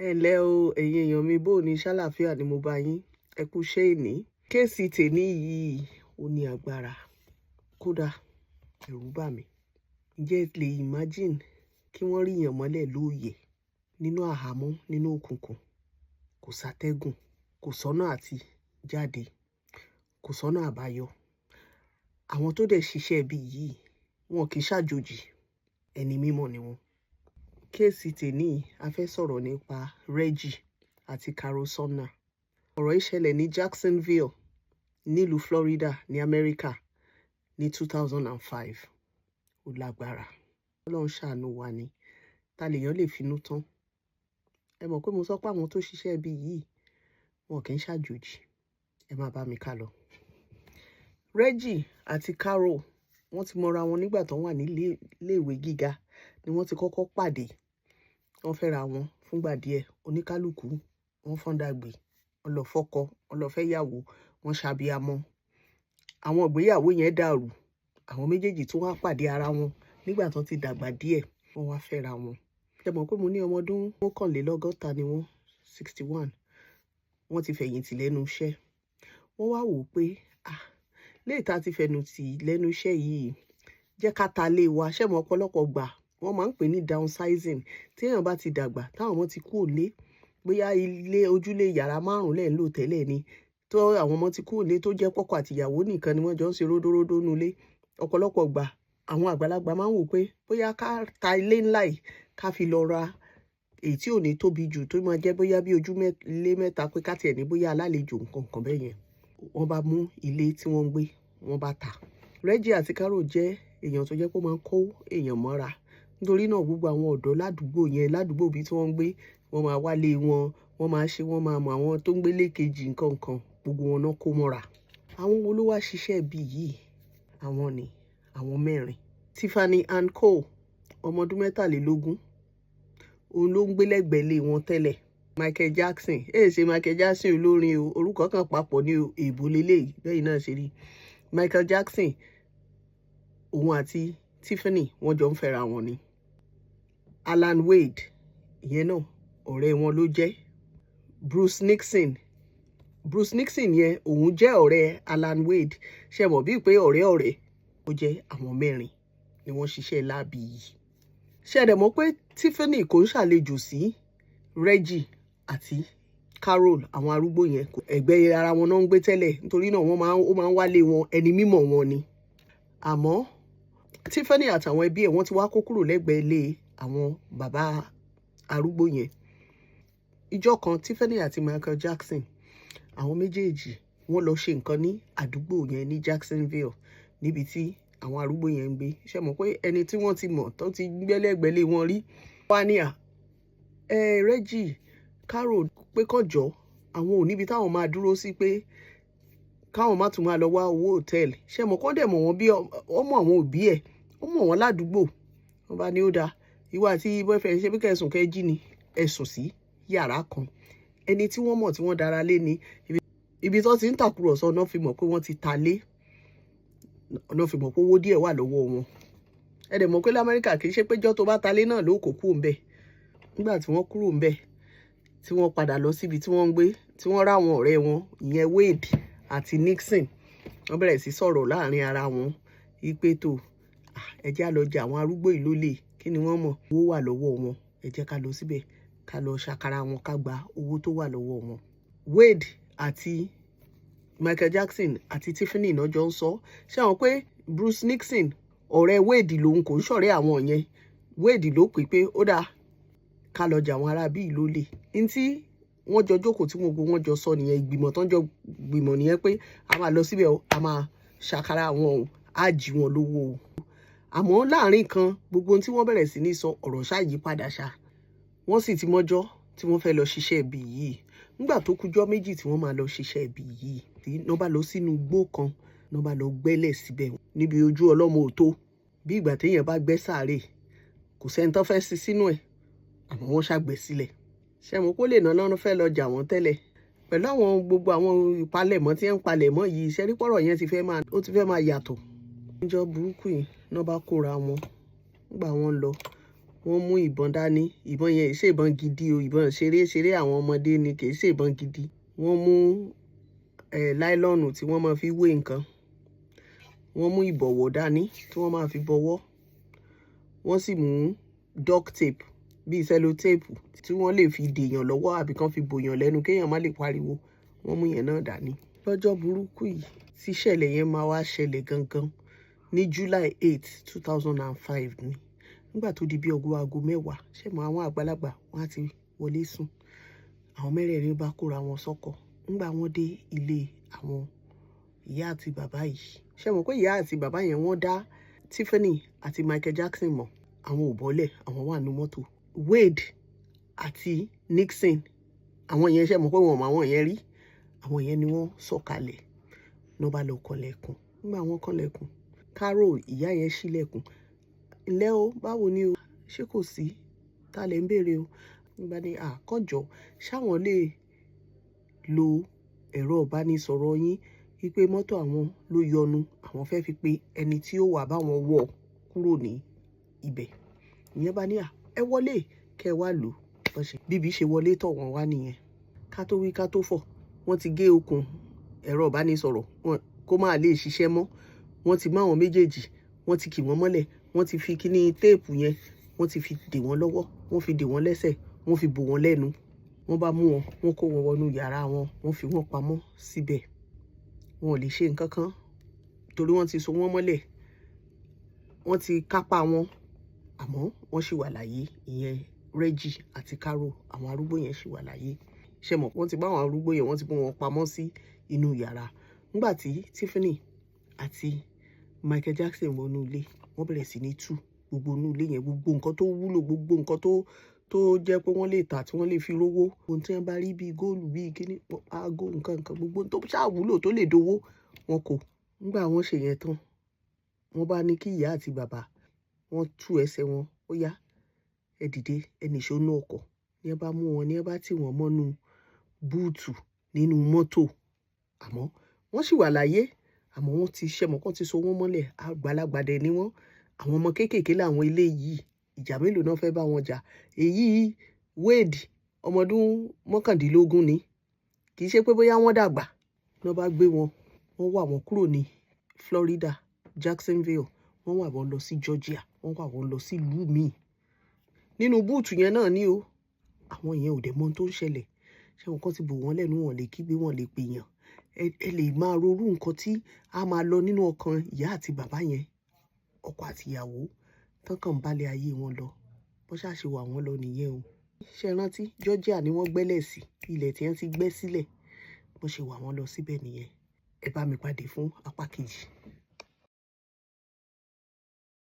Ẹ ǹlẹ́ o, ẹ̀yin èèyàn mi, bó ní ṣàlàáfíà ni mo bá yín. Ẹ kú iṣẹ́ ìní. Case tèmi yìí ó ní agbára. Kódà ẹ̀rù bà mí. Ǹjẹ́ ẹ lè imagine kí wọ́n rí èèyàn mọ́lẹ̀ lóòyẹ̀ nínú àhámọ́, nínú òkùnkùn? Kò sátẹ́gùn, kò sọ́nà àti jáde, kò sọ́nà àbáyọ. Àwọn tó dẹ̀ ṣiṣẹ́ ibi yìí, wọn kì í ṣàjòjì, ẹni mímọ̀ ni wọ́n. Case tèmi, a fẹ́ sọ̀rọ̀ nípa Reggie àti Carol Sumner. Ọ̀rọ̀ yìí ṣẹlẹ̀ ní Jacksonville, nílùú Florida ní Amẹ́ríkà ní 2005. Ó lágbára. Ọlọ́run ṣàánú wa ni. Ta lèèyàn lè finú tán? Ẹ mọ̀ pé mo sọ pé àwọn tó ṣiṣẹ́ ibi yìí, wọn kì í ṣàjòjì. Ẹ máa bá mi ká lọ. Reggie àti Carol, wọ́n ti mọra wọn nígbà tó wà ní ilé ìwé gíga ni wọ́n ti kọ́kọ́ pàdé. Wọ́n fẹ́ra wọn fúngbà díẹ̀. Oníkálukú wọ́n fọ́n dàgbé, wọ́n lọ fọ́kọ, wọ́n lọ fẹ́yàwó, wọ́n ṣàbíamọ. Àwọn ìgbéyàwó yẹn dàrú. Àwọn méjèèjì tún wá pàdé ara wọn nígbà tó ti dàgbà díẹ̀, wọ́n wá fẹ́ra wọn. Ẹ mọ̀ pé mo ní ọmọ ọdún 61 ni wọ́n, 61. Wọ́n ti fẹ̀yìntì lẹ́nu iṣẹ́. Wọ́n wá wò pé, ah, léè tá ti fẹ̀yìntì lẹ́nu iṣẹ́ yìí, jẹ́ ká ta lé wa. Ṣé mo ọ̀pọ̀lọpọ̀ gbà wọ́n máa ń pè ní downsizing. Tí èèyàn bá ti dàgbà, táwọn ọmọ ti kúrò lé, bóyá ilé ojúlé yàrá márùn-ún lẹ̀ ń lò tẹ́lẹ̀ ni, tó àwọn ọmọ ti kúrò lé, tó jẹ́ pọ́kọ àti ìyàwó nìkan ni wọ́n jọ ń ṣe ródóródó nulé. Ọ̀pọ̀lọpọ̀ gbà àwọn àgbàlagbà máa ń wò pé bóyá ká ta ilé ńlá yìí, ká fi lọ ra èyí tí ò ní tóbi jù, tó máa jẹ́ bóyá bí ojú ilé mẹ́ta, pé ká tiẹ̀ ní bóyá alálejò, nǹkan kan bẹ́ẹ̀ yẹn. Wọ́n bá mú ilé tí wọ́n ń gbé, wọ́n bá tà. Reggie àti Carol jẹ́ èèyàn tó jẹ́ pé ó máa ń kó èèyàn mọ́ra. Nítorí náà, gbogbo àwọn ọ̀dọ́ ládùúgbò yẹn, ládùúgbò bí tí wọ́n ń gbé, wọ́n máa wálé wọn, wọ́n máa ṣe, wọ́n máa mọ àwọn tó ń gbélé kejì, nǹkan kan, gbogbo wọn náà kó mọ́ra. Àwọn wo ló wá ṣiṣẹ́ ibi yìí? Àwọn ni àwọn mẹ́rin. Tiffany Ann Cole, ọmọ ọdún 23, òun ló ń gbé lẹ́gbẹ̀ẹ́ ilé wọn tẹ́lẹ̀. Michael Jackson, èyí ṣe Michael Jackson olórin o, orúkọ kan papọ̀ ní èèbó lélẹ́yìí bẹ́ẹ̀ náà ṣe rí. Michael Jackson, òun àti Tiffany, wọ́n jọ ń fẹ́ra wọn ni. Alan Wade, ìyẹn náà ọ̀rẹ́ wọn ló jẹ́. Bruce Nixon, Bruce Nixon yẹn, òun jẹ́ ọ̀rẹ́ Alan Wade. Ṣe mọ̀ bíi pé ọ̀rẹ́ ọ̀rẹ́ ó jẹ́. Àwọn mẹ́rin ni wọ́n ṣiṣẹ́ láabi yìí. Ṣe dẹ̀ mọ̀ pé Tiffany kò ń ṣàlejò sí Reggie àti Carol, àwọn arúgbó yẹn? Ẹ̀gbẹ́ ara wọn náà ń gbé tẹ́lẹ̀. Nítorí náà, wọ́n máa ó máa ń wálé wọn, ẹni mímọ̀ wọn ni. Àmọ́ Tiffany àtàwọn ẹbí ẹ̀, wọ́n ti wá kó kúrò lẹ́gbẹ̀ẹ́ ilé àwọn bàbá arúgbó yẹn. Ìjọ́ kan, Tiffany àti Michael Jackson, àwọn méjèèjì, wọ́n lọ ṣe nǹkan ní àdúgbò yẹn ní Jacksonville, níbi tí àwọn arúgbó yẹn ń gbé. Ṣe mọ̀ pé ẹni tí wọ́n ti mọ̀, tó ti gbẹ́lẹ́gbẹ́lé wọn rí, wá ní à ẹ Reggie, Carol, pé kọjọ, àwọn ò níbi táwọn máa dúró sí, pé káwọn má tún máa lọ wá owó hòtẹ́ẹ̀lì. Ṣe mọ̀ kọ́ dẹ̀ mọ̀ wọ́n bí ọmọ àwọn òbí ẹ̀, ó mọ̀ wọ́n ládùúgbò. Wọ́n bá ní ó dáa, ìwọ àti boyfriend, ṣe bí kẹsùn kẹ́ jí ni, ẹ sùn sí yàrá kan. Ẹni tí wọ́n mọ̀, tí wọ́n dára lé ní ibi tó ti ń tàkùrọ̀sọ náà, fi mọ̀ pé wọ́n ti ta lé náà, fi mọ̀ pé owó díẹ̀ wà lọ́wọ́ wọn. Ẹ dẹ̀ mọ̀ pé lamẹ́ríkà, kì í ṣe pé jọ́ tó bá ta lé náà ló kó kúrò ńbẹ̀. Nígbà tí wọ́n kúrò ńbẹ̀, tí wọ́n padà lọ síbi tí wọ́n ń gbé, tí wọ́n ráwọn ọ̀rẹ́ wọn, ìyẹn Wade àti Nixon, wọ́n bẹ̀rẹ̀ sí sọ̀rọ̀ láàrin ara wọn ipe tó, ẹ jẹ́ á lọ jà àwọn arúgbó yìí lólè. Kí ni wọ́n mọ̀? Owó wà lọ́wọ́ wọn. Ẹ jẹ́ ká lọ síbẹ̀, ká lọ ṣàkàrà wọn, ká gba owó tó wà lọ́wọ́ wọn. Wade àti Michael Jackson àti Tiffany náà jọ ń sọ. Ṣé àwọn pé Bruce Nixon, ọ̀rẹ́ Wade lòun, kò ń ṣọ̀rẹ́ àwọn yẹn. Wade ló pè pé ó dáa, ká lọ jà àwọn ará bíi lólè. Ní tí wọ́n jọ jókòó, tí gbogbo wọn jọ sọ nìyẹn. Ìgbìmọ̀ tán jọ gbìmọ̀ nìyẹn pé a máa lọ síbẹ̀ o, a máa ṣàkàrà wọn o, á jí wọn lówó o. Àmọ́ láàrin kan, gbogbo ohun tí wọ́n bẹ̀rẹ̀ sí ní sọ, ọ̀rọ̀ ṣáà yí padà ṣá. Wọ́n sì ti mọ́jọ́ tí wọ́n fẹ́ lọ ṣiṣẹ́ ibi yìí. Nígbà tó kújọ́ 2 tí wọ́n máa lọ ṣiṣẹ́ ibi yìí, tí wọ́n bá lọ sínú igbó kan, wọ́n bá lọ gbẹ́lẹ̀ síbẹ̀ níbi ojú ọlọ́mọ òtó, bí ìgbà téèyàn bá gbẹ́ sàárè. Kò sẹ́ni tó fẹ́ sí sínú ẹ̀, àmọ́ wọ́n ṣàgbẹ́ sílẹ̀. Ṣé mo kó lè ná lọ́nà fẹ́ lọ jà wọ́n tẹ́lẹ̀ pẹ̀lú àwọn gbogbo àwọn ìpalẹ̀mọ́ tí ń palẹ̀mọ́ yìí? Ṣe rí pọ̀rọ̀ yẹn ti fẹ́ máa, ó ti fẹ́ máa yàtọ̀. Níjọ́ burúkú yìí náà bá kóra wọn. Nígbà wọ́n lọ, Wọ́n mú ìbọn dání. Ìbọn yẹn ṣe ìbọn gidi o, ìbọn ṣeré ṣeré àwọn ọmọdé ni, kì í ṣe ìbọn gidi. Wọ́n mú nylon tí wọ́n máa fi wé nǹkan. Wọ́n mú ìbọ̀wọ̀ dání tí wọ́n máa fi bọwọ́. Wọ́n sì mú duct tape bíi sellotape tí wọ́n lè fi dèèyàn lọ́wọ́ àbí kán fi bòyàn lẹ́nu kéèyàn má lè pariwo. Wọ́n mú yẹn náà dání. Lọ́jọ́ burúkú yìí tí ìṣẹ̀lẹ̀ yẹn máa wá ṣẹlẹ̀ gangan ní July 8, 2005 ni. Nígbà tó di bí ọwọ́ aago 10, ṣé mo àwọn àgbàlagbà wọ́n á ti wọlé sùn. Àwọn mẹ́rẹ̀ẹ̀rin bá kóra wọn sọ́kọ̀. Nígbà wọ́n dé ilé àwọn ìyá àti bàbá yìí, ṣé mọ̀ pé ìyá àti bàbá yẹn, wọ́n dá Tiffany àti Michael Jackson mọ̀. Àwọn ò bọ́lẹ̀, àwọn wà nínú mọ́tò. Wade àti Nixon, àwọn yẹn, ṣé mọ̀ pé wọn ò mọ àwọn yẹn rí. Àwọn yẹn ni wọ́n sọ̀kalẹ̀ ní wọ́n bá lọ kànlẹ̀kùn. Nígbà wọ́n kànlẹ̀kùn, Carol, ìyá yẹn, ṣílẹ̀kùn. "Ǹlẹ́ o, báwo ni o? Ṣé kò sí? Ta lẹ ń béèrè o?" Nígbà ní àkànjọ ṣáwọn lè lo ẹ̀rọ ìbánisọ̀rọ̀ yín, wípé mọ́tò àwọn ló yọnu, àwọn fẹ́ fi pe ẹni tí ó wà bá wọn wọ̀ kúrò ní ibẹ̀. Ìyẹn bá ní, "À, ẹ wọlé kẹ́ ẹ wá lò ó." Bíbí ṣe wọlé tọ̀ wọ́n wá nìyẹn. Ká tó wí ká tó fọ̀, wọ́n ti gé okùn ẹ̀rọ ìbánisọ̀rọ̀ wọn kó má lè ṣiṣẹ́ mọ́. Wọ́n ti mú àwọn méjèèjì, wọ́n ti kì wọ́n mọ́lẹ̀, wọ́n ti fi kíní tape yẹn, wọ́n ti fi dè wọ́n lọ́wọ́, wọ́n fi dè wọ́n lẹ́sẹ̀, wọ́n fi bò wọ́n lẹ́nu. Wọ́n bá mú wọn, wọ́n kó wọn wọnú yàrá wọn, wọ́n fi wọ́n pamọ́ síbẹ̀. Wọn ò lè ṣe nǹkan kan torí wọ́n ti so wọ́n mọ́lẹ̀, wọ́n ti kápá wọn, àmọ́ wọ́n ṣì wà láyé. Ìyẹn Reggie àti Carol, àwọn arúgbó yẹn ṣì wà láyé. Ṣe mọ̀ wọ́n ti bá àwọn arúgbó yẹn, wọ́n ti bó wọn pamọ́ sí inú yàrá. Nígbà tí Tiffany àti Michael Jackson wọnú ilé, wọ́n bẹ̀rẹ̀ sí ní tú gbogbo inú ilé yẹn, gbogbo nǹkan tó wúlò, gbogbo nǹkan tó jẹ́ pé wọ́n lè tà tí wọ́n lè fi rówó. Ohun tí wọ́n bá rí bíi góòlù, bíi kíní, aago, nǹkan nǹkan, gbogbo tó ṣáà wúlò tó lè dowó, wọn kò. Nígbà wọ́n ṣe yẹn tán, wọ́n bá ní kí ìyá àti bàbá wọ́n tú ẹsẹ̀ wọn. "Ó yá, ẹ dìde, ẹ nìṣó nú ọkọ̀." Ní ẹ bá mú wọn, ní ẹ bá tì wọ́n mọ́nú boot nínú mọ́tò. Àmọ́ wọ́n sì wà láyé, àmọ́ wọ́n ti ṣẹ̀mọ̀ kán ti so wọ́n mọ́lẹ̀. Àgbàlagbà dẹ̀ ni wọ́n. Àwọn ọmọ kéékèèké làwọn eléyìí. Ìjà mélòó náà fẹ́ bá wọn jà? Èyí Wade, ọmọ ọdún 19 ni, kì í ṣe pé bóyá wọ́n dàgbà. Ní wọ́n bá gbé wọn, wọ́n wà wọ́n kúrò ní Florida, Jacksonville, wọ́n wà wọ́n lọ sí Georgia, wọ́n wà wọ́n lọ sí ìlú míì nínú boot yẹn náà ní o. Àwọn yẹn ò dẹ̀ mọ ohun tó ń ṣẹlẹ̀. Ṣé wọn kàn ti bò wọ́n lẹ́nu, wọn lè kígbe, wọn lè pèèyàn. Ẹ lè máa rorú nǹkan tí a máa lọ nínú ọkàn ìyá àti bàbá yẹn, ọkọ àti ìyàwó tán kàn ń balẹ̀ ayé wọn lọ. Bó ṣáà ṣe wà wọ́n lọ nìyẹn o. Ṣé ẹ rántí? Georgia ni wọ́n gbẹ́lẹ̀ sí, ilẹ̀ tí wọ́n ti gbẹ́ sílẹ̀. Bó ṣe wà wọ́n lọ síbẹ̀ nìyẹn. Ẹ bá mi pàdé fún apá kejì.